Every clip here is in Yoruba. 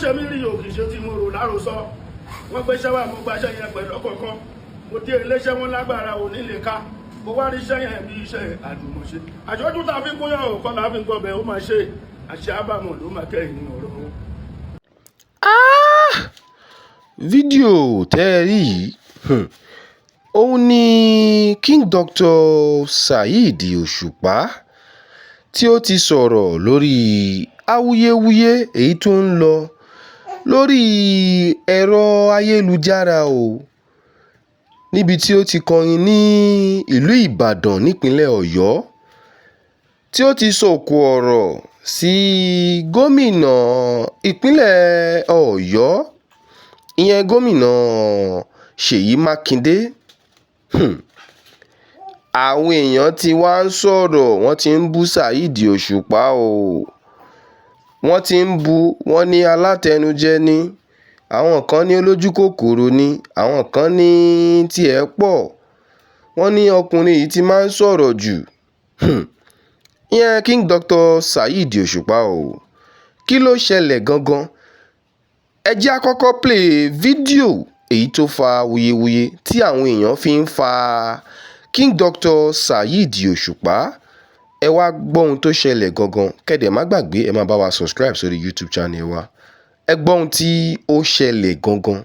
Ṣe mí rí òkè ṣe tí mo rò lárosọ. Wọ́n gbéṣẹ́ wà, mo gbaṣẹ́ yẹn pẹ̀lú ọkọ̀ọ̀kan. Mo dé iléeṣẹ́ wọn, lágbára ò ní lè ká. Mo wá rí iṣẹ́ yẹn bí iṣẹ́ àjùmọ̀ṣe. Àjọjú tá a fi kúnyàn ò kọ́ la fi ń gbọ́bẹ̀, ó máa ṣe àṣẹ àbàmọ̀ ló máa kẹ́yìn ọ̀rọ̀ wọn. Fídíò tẹ́ ẹ rí yìí, òun ni King Dr. Saheed Òṣùpá tí ó ti sọ̀rọ̀ lórí awuyewuye èyí tó ń lọ lórí ẹ̀rọ ayélujára o, níbi tí ó ti kọrin ní ìlú Ìbàdàn nípínlẹ̀ Ọ̀yọ́, tí ó ti sọ̀kò ọ̀rọ̀ sí gómìnà ìpínlẹ̀ Ọ̀yọ́, ìyẹn gómìnà Ṣèyí Mákindè. Àwọn èèyàn tí wàá ń sọ̀rọ̀, wọ́n ti ń bú Saheed Òṣùpá o. Wọ́n ti ń bú wọn ní alátẹnujẹ ní àwọn kan, ní olójúkòkòrò ni àwọn kan, ní tiẹ̀ pọ̀. Wọ́n ní ọkùnrin yìí ti máa ń sọ̀rọ̀ jù. Ìyẹn King Dr. Saheed Òṣùpá o. Kí ló ṣẹlẹ̀ gangan? Ẹ jẹ́ á kọ́kọ́ play fídíò èyí tó fa awuyewuye tí àwọn èèyàn fi ń fa King Dr. Saheed Òṣùpá. Ẹ wá gbọ́ ohun tó ṣẹlẹ̀ gangan. Kẹ́dẹ̀ má gbàgbé, ẹ máa bá wa subscribe sórí YouTube channel wa. Ẹ gbọ́ ohun tí ó ṣẹlẹ̀ gangan.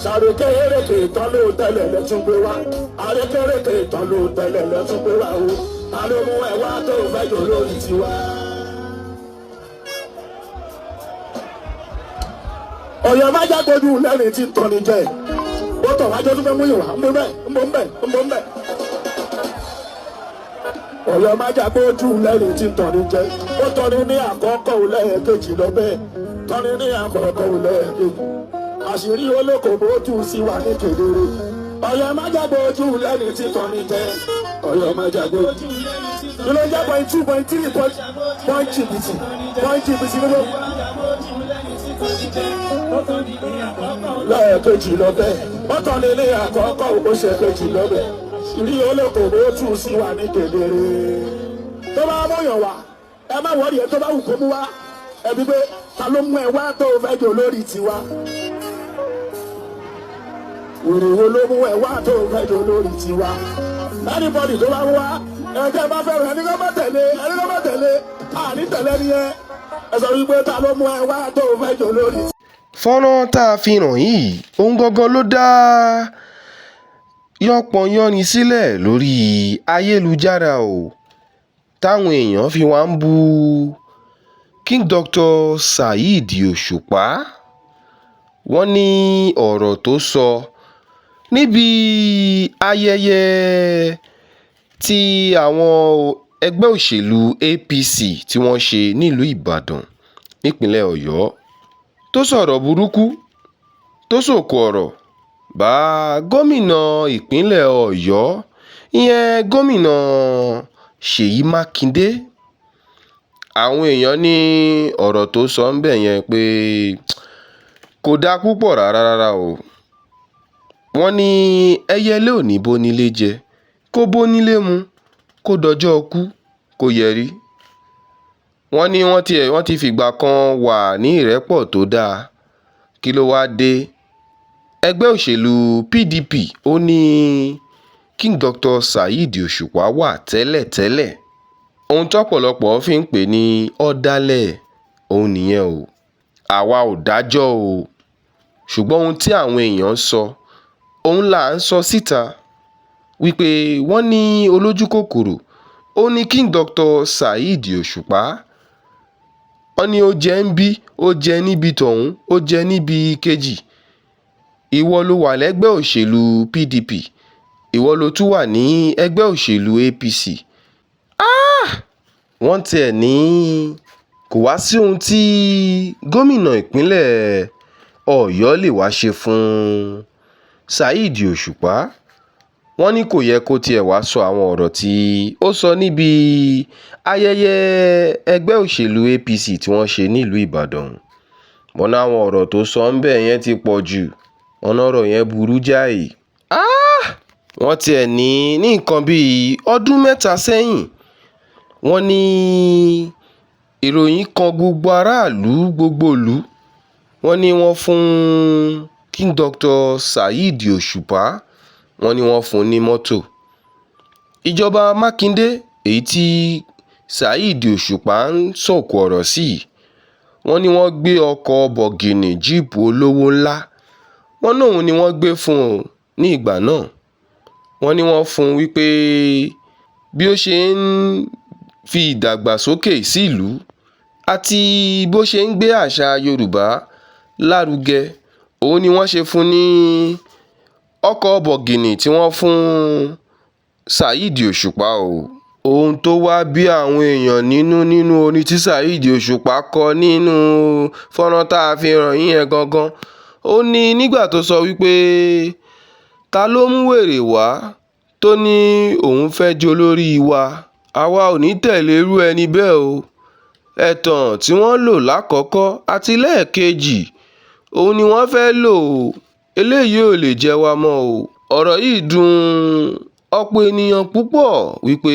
Ṣàrékèrèkè tán ló tẹ́lẹ̀ lẹ́tún gbé wá. Àrékèrèkè tán ló tẹ́lẹ̀ lẹ́tún gbé wá o. Ta ló mú ẹ wá tó fẹ́ jò lórí tiwa? Ọ̀yọ́ má jágbójú lẹ́rìn tí ń tọ́ni jẹ. Ó tọ̀ wájú tó fẹ́ mú ìwà ń bọ̀ bẹ́ẹ̀, ń bọ̀ bẹ́ẹ̀, ń bọ̀ bẹ́ẹ̀. Ọ̀yọ́ má jágbójú lẹ́rìn tí ń tọ́ni jẹ. Ó tọ́ni ní àkọ́kọ́ lẹ́ẹ̀kejì lọ bẹ́ẹ̀. Tọ́ni ní àkọ́kọ́ lẹ́ẹ̀kejì. Àṣírí olókòwò tú sí wa ní kedere. Ọ̀yọ́ má jágbójú lẹ́rìn tí ń tọ́ni jẹ. Ọ̀yọ́ má jágbójú. Kí ló jẹ́ 0.2 0.3 point point jìbìtì point jìbìtì ló lẹ́ẹ̀kejì lọ́bẹ̀. Ó tọ́ ní ilé àkọ́kọ́, ó ṣe kejì lọ́bẹ̀. Ìrí olókòwò tú sí wa ní kedere. Tó bá múyàn wá, ẹ má wọrí ẹ. Tó bá wù kó mú wá, ẹbí pé ta ló mú ẹ wá tó fẹ́ jò lórí tiwa? Wèrè wo ló mú ẹ wá tó fẹ́ jò lórí tiwa? Anybody tó bá mú wá, ẹ̀jẹ̀ bá fẹ́ràn ẹni kó má tẹ̀lé, ẹni kó má tẹ̀lé, àní tẹ̀lé ni ẹ. Ẹ sọ wípé ta ló mú ẹ wá tó fẹ́ jò lórí tiwa? Fọ́nrán tá a fi hàn yìí, òun gangan ló dá yánpọnyánrin sílẹ̀ lórí ayélujára o, táwọn èèyàn fi wá ń bú King Dr. Saheed Òṣùpá. Wọ́n ní ọ̀rọ̀ tó sọ níbi ayẹyẹ tí àwọn ẹgbẹ́ òṣèlú APC tí wọ́n ṣe nílùú Ìbàdàn nípínlẹ̀ Ọ̀yọ́, tó sọ̀rọ̀ burúkú, tó sọ̀kò ọ̀rọ̀ bá gómìnà ìpínlẹ̀ Ọ̀yọ́, ìyẹn gómìnà Ṣèyí Mákindè. Àwọn èèyàn ní ọ̀rọ̀ tó sọ ń bẹ̀ yẹn pé kò dáa púpọ̀ rárá rárá o. Wọ́n ní ẹyẹlé ò ní bónílé jẹ́ kó bónílé mu, kó dọjọ́ ikú kó yẹrí. Wọ́n ní wọ́n ti fìgbà kan wà ní ìrẹ́pọ̀ tó dáa. Kí ló wáá dé? Ẹgbẹ́ òṣèlú PDP ó ní King Dr. Saheed Òṣùpá wà tẹ́lẹ̀tẹ́lẹ̀. Ohun tọ́pọ̀lọpọ̀ fi ń pè ní ọ̀dàlẹ̀ òun nìyẹn o. Àwa ò dájọ́ o, ṣùgbọ́n ohun tí àwọn èèyàn ń sọ òun là ń sọ síta, wípé wọ́n ní olójúkòkòrò ó ní King Dr. Saheed Òṣùpá. Wọ́n ní ó jẹ́ ń bí, ó jẹ́ níbi tọ̀hún, ó jẹ́ níbi kejì. Ìwọ ló wà lẹ́gbẹ́ òṣèlú PDP, ìwọ ló tún wà ní ẹgbẹ́ òṣèlú APC. Wọ́n tiẹ̀ ní kò wá sí ohun tí gómìnà ìpínlẹ̀ Ọ̀yọ́ lè wáá ṣe fún Saheed Òṣùpá. Wọ́n ní kò yẹ kó tiẹ̀ wáá sọ àwọn ọ̀rọ̀ tí ó sọ níbi ayẹyẹ ẹgbẹ́ òṣèlú APC tí wọ́n ṣe nílùú Ìbàdàn. Wọ́n láwọn ọ̀rọ̀ tó sọ ń bẹ̀ yẹn ti pọ̀ jù. Wọ́n lọ́rọ̀ yẹn burú jáì. Wọ́n tiẹ̀ ní nǹkan bíi ọdún 3 sẹ́yìn, wọ́n ní Ìròyìn kan gbogbo aráàlú gbogbo ìlú wọn ni wọ́n fún King Dr. Saheed Òṣùpá, wọn ní wọ́n fún un ní mọ́tò. Ìjọba Mákindè, èyí tí Saheed Òṣùpá ń sọ̀kò ọ̀rọ̀ sí yìí, wọ́n ní wọ́n gbé ọkọ̀ bọ̀gìnnì jíìpù olówó ńlá, wọ́n lóun ni wọ́n gbé fún un ní ìgbà náà. Wọ́n ní wọ́n fún un wípé bí ó ṣe ń fi ìdàgbàsókè sílùú àti bó ṣe ń gbé àṣà Yorùbá lárugẹ, òun ni wọ́n ṣe fún un ní ọkọ̀ bọ̀gìnnì tí wọ́n fún Saheed Òṣùpá o. Ohun tó wáá bí àwọn èèyàn nínú nínú orin tí Saheed Òṣùpá kọ nínú fọ́nrán tá a fi hàn yín yẹn gangan, ó ní nígbà tó sọ wípé ta ló mú wèrè wá tó ní òun fẹ́ẹ́ jólórí wa, àwa ò ní í tẹ̀lé irú ẹni bẹ́ẹ̀ o. Ẹ̀tàn tí wọ́n lò lákọ̀ọ́kọ́ àti lẹ́ẹ̀kejì ọ̀hún ni wọ́n fẹ́ẹ́ lo ò, eléyìí ò lè jẹ wá mọ́ o. Ọ̀rọ̀ yìí dùn ọ̀pọ̀ ènìyàn púpọ̀ wípé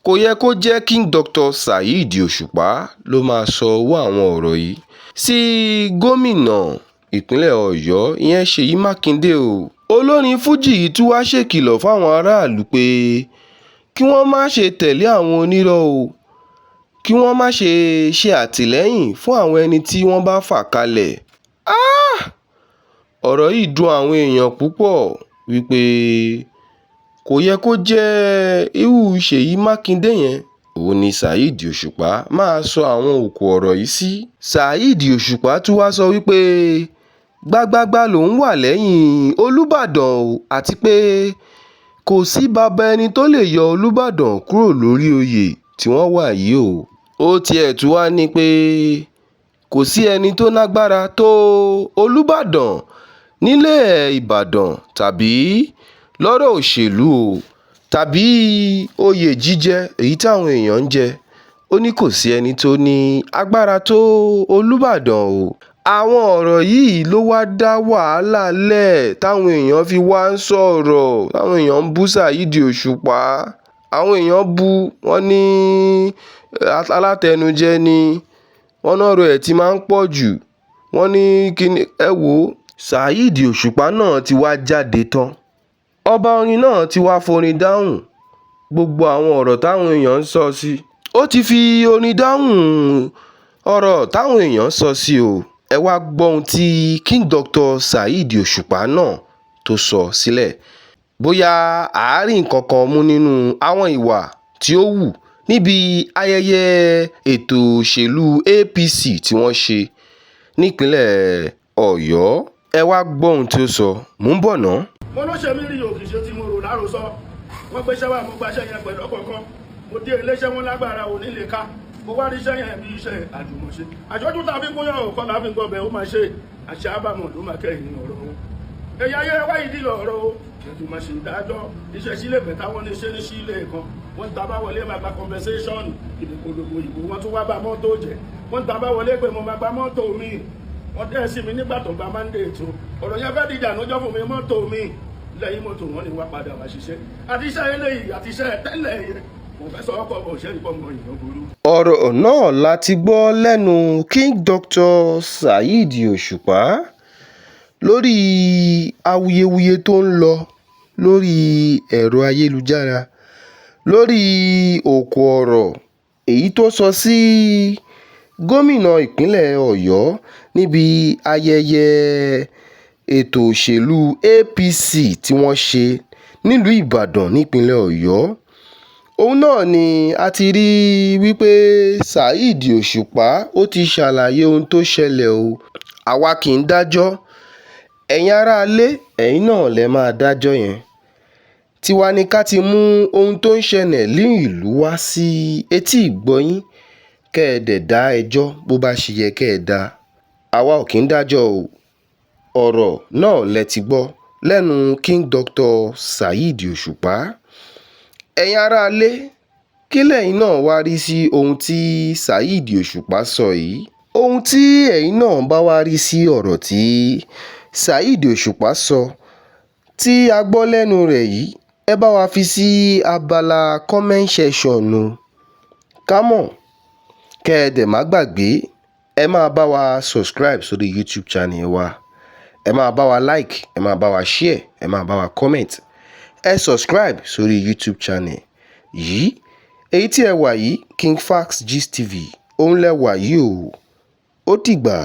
kò yẹ kó jẹ́ King Dr. Saheed Òṣùpá ló máa sọ irú àwọn ọ̀rọ̀ yìí sí gómìnà ìpínlẹ̀ Ọ̀yọ́, ìyẹn Ṣèyí Mákindè o. Olórin fuji yìí tún wáá ṣèkìlọ̀ fáwọn aráàlú pé kí wọ́n má ṣe tẹ̀lé àwọn onírọ́ o, kí wọ́n má ṣe ṣe àtìlẹ́yìn fún àwọn ẹni tí wọ́n bá fà kalẹ̀. Ọ̀rọ̀ yìí dùn àwọn èèyàn púpọ̀ wípé kò yẹ kó jẹ́ irú Ṣèyí Mákindè yẹn òun ni Saheed Òṣùpá máa sọ àwọn òkú ọ̀rọ̀ yìí sí. Saheed Òṣùpá tún wáá sọ wípé gbágbágbá lòun wà lẹ́yìn Olùbàdàn o, àti pé kò sí bàbá ẹni tó lè yọ Olùbàdàn kúrò lórí oyè tí wọ́n wà yìí o. Ó tiẹ̀ tún wàá ní pé kò sí ẹni tó lágbára tó Olùbàdàn nílẹ̀ Ìbàdàn tàbí lọ́rọ̀ òṣèlú o, tàbí òye jíjẹ́ èyí táwọn èèyàn ń jẹ. Ó ní kò sí ẹni tó ní agbára tó Olùbàdàn o. Àwọn ọ̀rọ̀ yìí ló wáá dá wàhálà lẹ̀ táwọn èèyàn fi wá ń sọ̀rọ̀, táwọn èèyàn ń bú Saheed Òṣùpá. Àwọn èèyàn bú wọn ní alátẹnujẹ ni, wọ́n lọ́rọ̀ ẹ̀ tí máa ń pọ̀ jù, wọ́n ní kíni ẹ wò ó. Saheed Òṣùpá náà ti wá jáde tán. Ọba orin náà ti wáá forin dáhùn gbogbo àwọn ọ̀rọ̀ táwọn èèyàn ń sọ sí i. Ó ti fi orin dáhùn ọ̀rọ̀ táwọn èèyàn ń sọ sí i o. Ẹ wáá gbọ́ ohun tí King Dr. Saheed Òṣùpá náà tó sọ sílẹ̀. Bóyá àárín nǹkan kan mú nínú àwọn ìwà tí ó wù níbi ayẹyẹ ètò òṣèlú APC tí wọ́n ṣe nípìnlẹ̀ Ọ̀yọ́. Ẹ wáá gbọ́ ohun tó sọ, mò ń bọ̀ ná. Mo ló ṣe mí rí òkè ṣe tí mo rò láròsọ. Wọ́n gbéṣẹ́ wá, mo gbaṣẹ́ yẹn pẹ̀lú ọkọ̀ọ̀kan. Mo dé iléeṣẹ́ wọn lágbára ò ní lè ká. Mo wá ríṣẹ́ yẹn bí iṣẹ́ àjùmọ̀ṣe. Àjọjú tá a fi ń gúnyán òkọ́ la fi ń gbọ́bẹ̀ ó máa ṣe. Àṣà àbámọ̀ ló máa kẹ́yìn ọ̀rọ̀ wọn. Ẹ̀yà ayé wá ìdí lọ̀rọ̀ o. Kẹ̀tù máa ṣe ìdájọ́. Iṣẹ́ sílé mẹ́ta wọ́n ní ṣe ní sílé kan. Wọ́n ń ta bá wọlé máa gba compensation. Ìdìpolongo ìbò wọ́n tún wá bá mọ́tò jẹ́. Wọ́n ń ta bá wọlé pé mo máa gba mọ́tò mi. Wọ́n tẹ́ sí mi nígbà tó gba mandate o. Ọ̀rọ̀ yẹn fẹ́ dìjà lọ́jọ́ fún mi mọ́tò mi. Lẹ́yìn mọ́tò wọn ni wá padà wá ṣiṣẹ́. Àti iṣẹ́ eléyìí àti iṣẹ́ tẹ́lẹ̀ yẹn. Mo fẹ́ sọ ọkọ̀ òṣèré pọ̀ mọ́ ìyàn burú. Ọ̀rọ̀ náà la ti gbọ́ lẹ́nu King Dr. Saheed Òṣùpá lórí awuyewuye tó ń lọ lórí ẹ̀rọ ayélujára lórí òkú ọ̀rọ̀ èyí tó sọ sí gómìnà ìpínlẹ̀ Ọ̀yọ́ níbi ayẹyẹ ètò òṣèlú APC tí wọ́n ṣe nílùú Ìbàdàn nípínlẹ̀ Ọ̀yọ́. Òun náà ni a ti rí wípé Saheed Òṣùpá ó ti ṣàlàyé ohun tó ṣẹlẹ̀ o. Àwa kì í dájọ́, ẹ̀yin aráalé ẹ̀yin náà lè máa dájọ́ yẹn. Tiwa ni ká ti mú ohun tó ń ṣẹlẹ̀ nílùú wá sí etí ìgbọ́ yín, kẹ́ ẹ dẹ̀ dá ẹjọ́ bó bá ṣe yẹ kẹ́ ẹ dá. Àwa ò kì í dájọ́ o. Ọ̀rọ̀ náà lẹ ti gbọ́ lẹ́nu King Dr. Saheed Òṣùpá. Ẹ̀yin aráalé, kí lẹ̀yin náà wá rí sí ohun tí Saheed Òṣùpá sọ yìí? Ohun tí ẹ̀yin náà bá wá rí sí ọ̀rọ̀ tí Saheed Òṣùpá sọ tí a gbọ́ lẹ́nu rẹ̀ yìí, ẹ bá wa fi sí abala comment section o. Ká mọ̀. Kẹ́ ẹ dẹ̀ má gbàgbé, ẹ máa bá wa subscribe sórí YouTube channel wa, ẹ máa bá wa like, ẹ máa bá wa share, ẹ máa bá wa comment. Ẹ subscribe sórí YouTube channel yìí. Èyí tí ẹ wà yìí, King Fax Gist TV, òun lẹ wà yìí o. Ó dìgbà.